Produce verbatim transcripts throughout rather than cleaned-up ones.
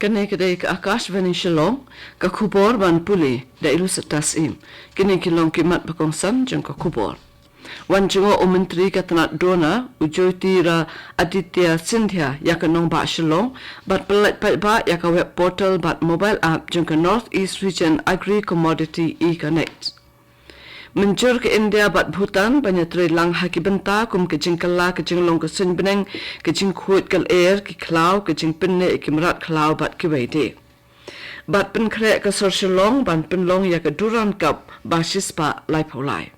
Kane ka dei ka Akashvani Shillong, ka khubor ban pule da i Lusitas Im. Kine ki long ki mat ba kongsan jong ka khubor. Wan jngoh u Myntri ka tnat DoNER, u Jyotiraditya Scindia, ïa ka nongbah Shillong bad pyllait paidbah ïa ka web portal bad mobile app jong ka North East Region Agri Commodity E-Connect. Mynjur ka India bad Bhutan ban ïatrei lang ha ki bynta kum ka jingkylla ka jinglong ka suiñ bneng, ka jingkhuid ka lyer, ki khlaw, ka jingpyneh ïa ki mrad khlaw bad kiwei de. Bad pynkhreh ka sor Shillong ban pynlong ïa ka Durand Cup ba shispah laiphew lai.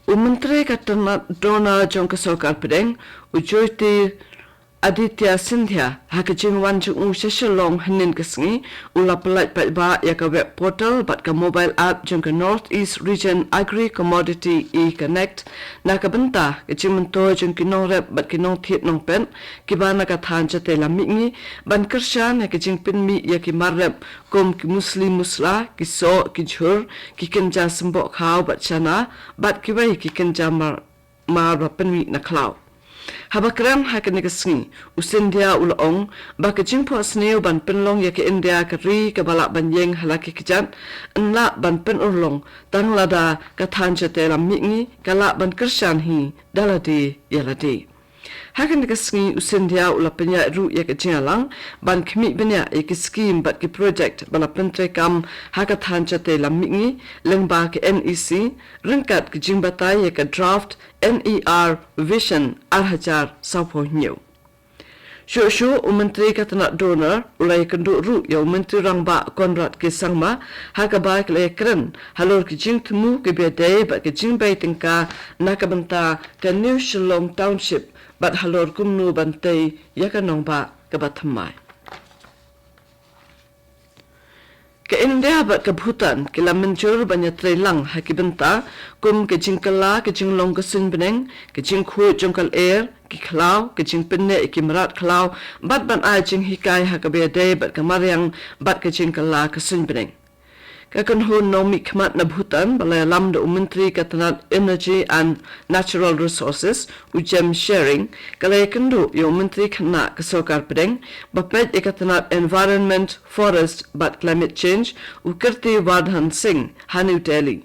U Myntri ka tnat DoNER jong ka Sorkar Pdeng, u Jyotiraditya Scindia, ha ka jingwan jong u sha Shillong hynnin ka sngi, u la pyllait paidbah ïa ka web portal bad ka mobile app jong ka North East Region Agri Commodity E-Connect, na ka bynta ka jingmyntoi jong ki nongrep bad ki nongthied nongpet kiba na ka thaiñ shatei lam mihngi, ban kyrshan ïa ka jingpynmih ïa ki mar rep kum ki musli musla, ki soh, ki jhur, ki kynja symboh khaw bad shana, bad kiwei ki kynja mar, mar ba pynmih na khlaw. Haba kren ha kane ka sngi, u Scindia u la ong ba ka jingphohsniew ban pynlong ïa ka India ka ri kaba lah ban ïeng ha la ki kjat, yn lah ban pynurlong tang lada ka thaiñ shatei lam mihngi ka lah ban kyrshan hi da lade ïa lade. Ha kane ka sngi u Scindia u la pynïaid ruh ïa ka jingïalang ban khmih bniah ïa ki skim bad ki project ba la pyntreikam ha ka thaiñ shatei lam mihngi lyngba ka NEC, ryngkat ka jingbatai ïa ka draft NER Vision ar hajar sawphew hynñiew. Shuh shuh u Myntri ka tnat DoNER u la ïakynduh ruh ïa u Myntri Rangbah Conrad K Sangma, ha kaba ki la ïakren halor ki jingthmu kiba ïadei bad ka jingbei tyngka na ka bynta ka New Shillong Township bad halor kumno ban tei ïa ka nongbah kaba thymmai. Ka India bad ka Bhutan ki la mynjur ban ïatrei lang ha ki bynta kum ka jingkylla ka jinglong ka suiñ bneng, ka jingkhuid jong ka lyer, ki khlaw, ka jingpyneh ïa ki mrad khlaw, bad ban ai jinghikai ha kaba ïadei bad ka mariang bad ka jingkylla ka suiñ bneng. Ka kynhun nongmihkhmat na Bhutan ba la ïalam da u Myntri ka tnat Energy and Natural Resources, u Gem Sherring, ka la ïakynduh ïa u Myntri Khynnah ka Sorkar Pdeng ba peit ïa ka tnat Environment, Forest bad Climate Change, u Kirti Vardhan Singh, ha New Delhi.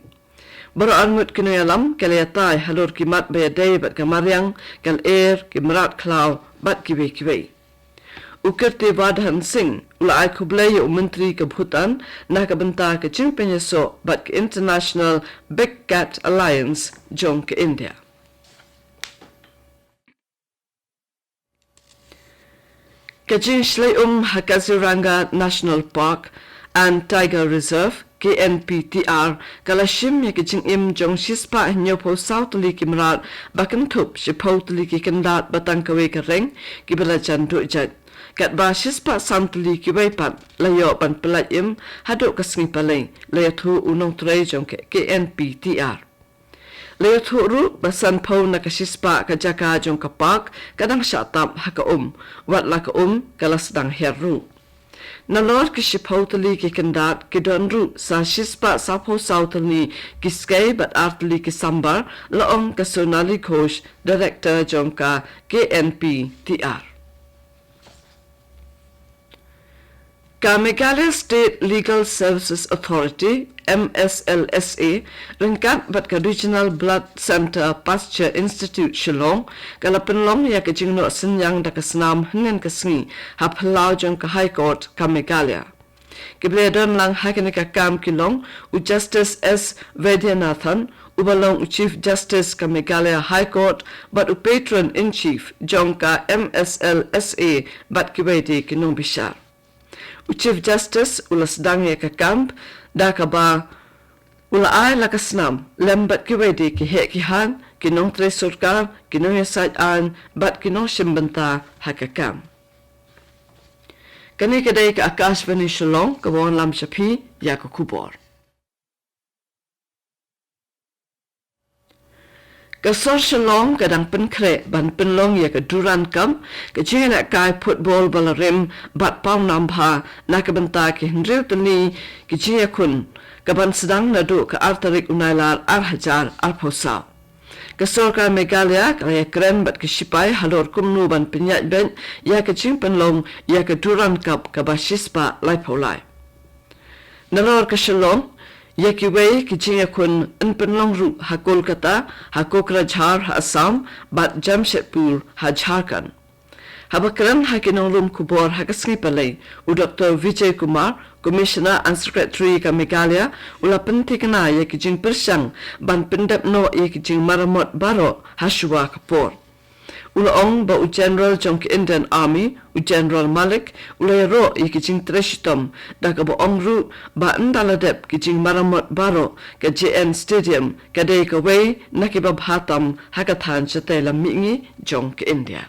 Baroh arngut ki nongïalam ki la ïatai halor ki mat ba ïadei bad ka mariang, ka lyer, ki mrad khlaw bad kiwei kiwei. U Kirti Vardhan Singh u la ai khublei ïa u Myntri ka Bhutan na ka bynta ka jingpynïasoh bad ka International Big Cat Alliance jong ka India. Ka jingshlei um ha Kaziranga National Park and Tiger Reserve, KNPTR, ka la shim ïa ka jingim jong shispah hynñiewphew saw tylli ki mrad, ba kynthup shiphew tylli ki kyndat ba tang kawei ka reng, kiba la jan duh jait. Katba shispah san tylli kiwei pat la ïoh ban pyllait im haduh ka sngi Palei, la ïathuh u nongtrei jong ka KNPTR. La ïathuh ruh ba sanphew na ka shispah ka jaka jong ka park ka dang shah tap ha ka um, wat la ka um ka la sdang hiar ruh. Nalor ki shiphew tylli ki kyndat, ki don ruh sa shispah sawphew saw tylli ki skei bad ar tylli ki sambar, la ong ka Sonali Ghosh, Director jong ka KNPTR. Ka Meghalaya State Legal Services Authority, MSLSA, ryngkat bad ka Regional Blood Centre Pasteur Institute Shillong, ka la pynlong ïa ka jingnoh synñiang da ka snam hynnin ka sngi ha phyllaw jong ka High Court ka Meghalaya. Kiba la ïadon lang ha kane ka kam ki long u Justice S Vaidyanathan, uba long u Chief Justice ka Meghalaya High Court, bad u Patron in Chief jong ka MSLSA bad kiwei de ki nongbishar. U Chief Justice u la sdang ïa ka kam da kaba u la ai la ka snam lem bad kiwei de ki heh ki haiñ, ki nongtrei sorkar, ki nongïasaid aiñ bad ki nongshim bynta ha ka kam. Kane ka dei ka Akashvani Shillong, kaba wanlam sha phi ïa ka khubor. Ka sor Shillong ka dang pynkhreh ban pynlong ïa ka Durand Cup, ka jingïalehkai football ba la rim bad pawnam bha na ka bynta ki hynriew tylli ki jingïakhun, kaban sdang naduh ka ar tarik u Nailar ar hajar arphew saw. Ka sorkar Meghalaya ka la ïakren bad ki shipai halor kumno ban pynïaid beit ïa ka jingpynlong ïa ka Durand Cup kaba shispah laiphew lai. Nalor ka Shillong, ïa kiwei ki jingïakhun yn pynlong ruh ha Kolkata, ha Kokrajhar ha Assam bad Jamshedpur ha Jharkhand. Haba kren ha ki nonglum khubor ha ka sngi Palei, u Doctor Vijay Kumar, Commissioner and Secretary ka Meghalaya, u la pynthikna ïa ki jingpyrshang ban pyndep noh ïa ki jingmaramot baroh ha shuwa ka por. U la ong ba u General jong ka Indian Army, u General Malik, u la ïaroh ïa ki jingtrei shitom, da kaba ong ruh ba ynda la dep ki jingmaramot baroh, ka J N Stadium ka dei kawei na kiba bha tam ha ka thaiñ shatei lam mihngi jong ka India.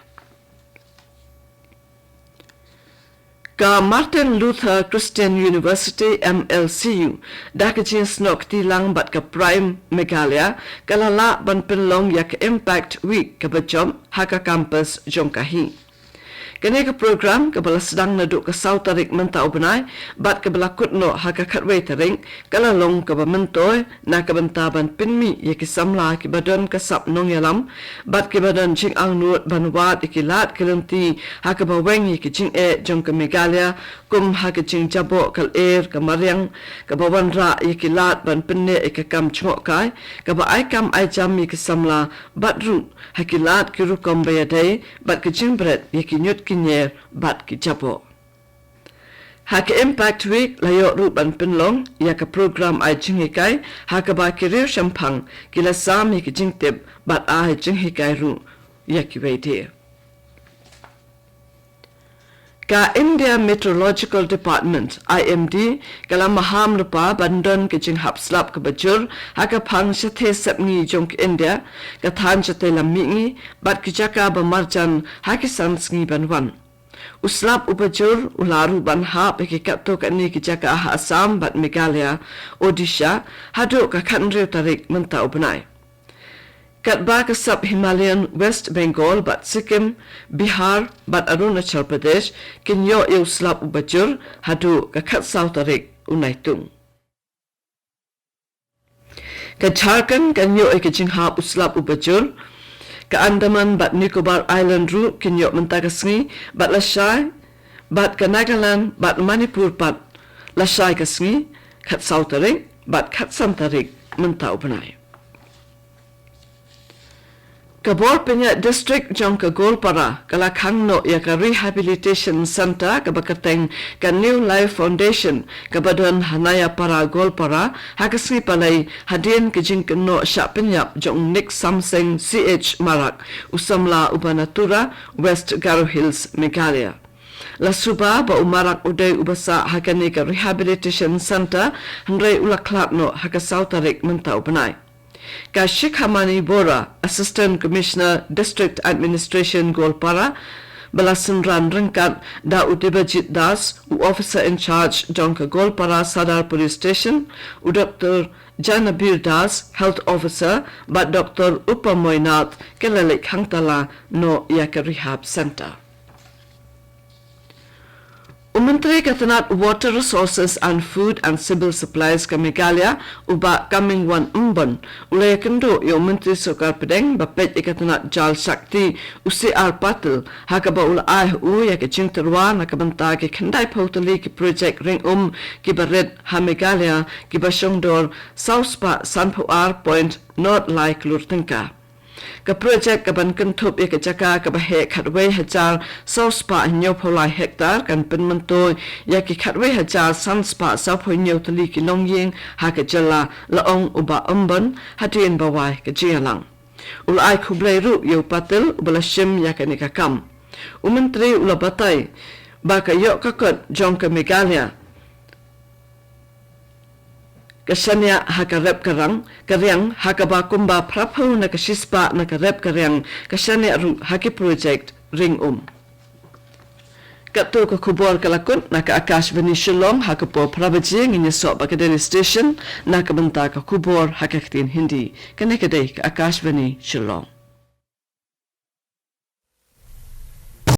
Ka Martin Luther Christian University, M L C U, da ka jingsnoh kti lang bad ka PRIME Meghalaya, ka la lah ban pynlong ïa ka Impact Week kaba jop ha ka campus jong ka hi. Kane ka program kaba la sdang naduh ka saw tarik mynta u bnai, bad kaba la kut noh ha ka khatwei tarik, ka la long kaba myntoi na ka bynta ban pynmih ïa ki samla kiba don ka sap nongïalam bad kiba don jingangnud ban wad ïa ki lad ki lynti ha kaba weng ïa ki jingeh jong ka Meghalaya, kum ha ka jingjaboh ka lyer ka mariang, kaba wanrah ïa ki lad ban pynneh ïa ka kam jngohkai, kaba ai kam ai jam ïa ki samla, bad ruh ha ki lad ki rukom ba ïadei bad ka jingbret ïa ki ñiut ki ñier bad ki jaboh. Ha ka Impact Week la ïoh ruh ban pynlong ïa ka program ai jinghikai, ha kaba ki riewshemphang ki la sam ïa ki jingtip bad ai jinghikai ruh ïa kiwei de. Ka India Meteorological Department, I M D, ka la maham lypa ban don ka jinghap slap kaba jur ha ka phang shathie sepngi jong ka India, ka thaiñ shatei lam mihngi bad ki jaka ba marjan ha ki san sngi ban wan. U slap uba jur u la ruh ban hap ïa ki katto katne ki jaka ha Assam bad Meghalaya, Odisha, haduh ka khathynriew tarik mynta u bnai. Katba ka sub Himalayan West Bengal bad Sikkim, Bihar bad Arunachal Pradesh kin ïoh ïa u slap uba jur haduh ka khatsaw tarik u Naitung. Ka Jharkhand kan ïoh ïa ka jinghap u slap uba jur. Ka Andaman bad Nicobar Island ruh kin ïoh mynta ka sngi, bad lashai, bad ka Nagaland bad Manipur pat lashai ka sngi, khatsaw tarik bad khatsan tarik mynta u bnai. Ka bor pynïaid district jong ka Goalpara ka la khang noh ïa ka Rehabilitation Centre kaba kyrteng ka New Life Foundation, kaba don ha Nayapara, Goalpara, ha ka sngi Palei, hadien ka jingkynnoh shah pynïap jong u Nick Samseng C H Marak, u samla uba na Tura, West Garo Hills, Meghalaya. La suba ba u Marak u dei uba sah ha kane ka Rehabilitation Centre, hynrei u la khlad noh ha ka saw tarik mynta u bnai. Ka Shikhamani Bora, Assistant Commissioner District Administration, Goalpara, ba la synran ryngkat da u Debajit Das, u Officer in Charge jong ka Goalpara Sadar Police Station, u Doctor Janabir Das, Health Officer, bad Doctor Upamoy Nath, ki la leit khang tala noh ïa ka Rehab Centre. U Myntri ka tnat Water Resources and Food and Civil Supplies ka Meghalaya, u Bah Comingone Ymbon, u la ïakynduh ïa u Myntri Sorkar Pdeng ba peit ïa ka tnat Jal Shakti, u C R Patil, ha kaba u la ai ha u ïa ka jingtyrwa na ka bynta ki khyndai phew tylli ki projek ring um kiba rit ha Meghalaya, kiba shongdor saw spah sanphew ar point nod lai klur tyngka. Ka projek kaban kynthup ïa ka jaka kaba heh khatwei hajar saw spah hynñiewphew lai hektar kan pynmyntoi ïa ki khatwei hajar san spah sawphew hynñiew tylli ki longïing ha ka jylla, la ong u Bah Ymbon hadien ba wai ka jingïalang. U la ai khublei ruh ïa u Patil uba la shim ïa kane ka kam. U Myntri u la batai ba ka ïoh ka kot jong ka Meghalaya ka shaniah ha ka rep ka rang, ka riang, ha kaba kumba phraphew na ka shispah na ka rep ka riang ka shaniah ruh ha ki projek ring um. Katto ka khubor ka la kut na ka Akashvani Shillong, ha ka por phra baje ngin ïasoh bad ka Delhi Station na ka bynta ka khubor ha ka ktien Hindi. Kane ka dei ka Akashvani Shillong.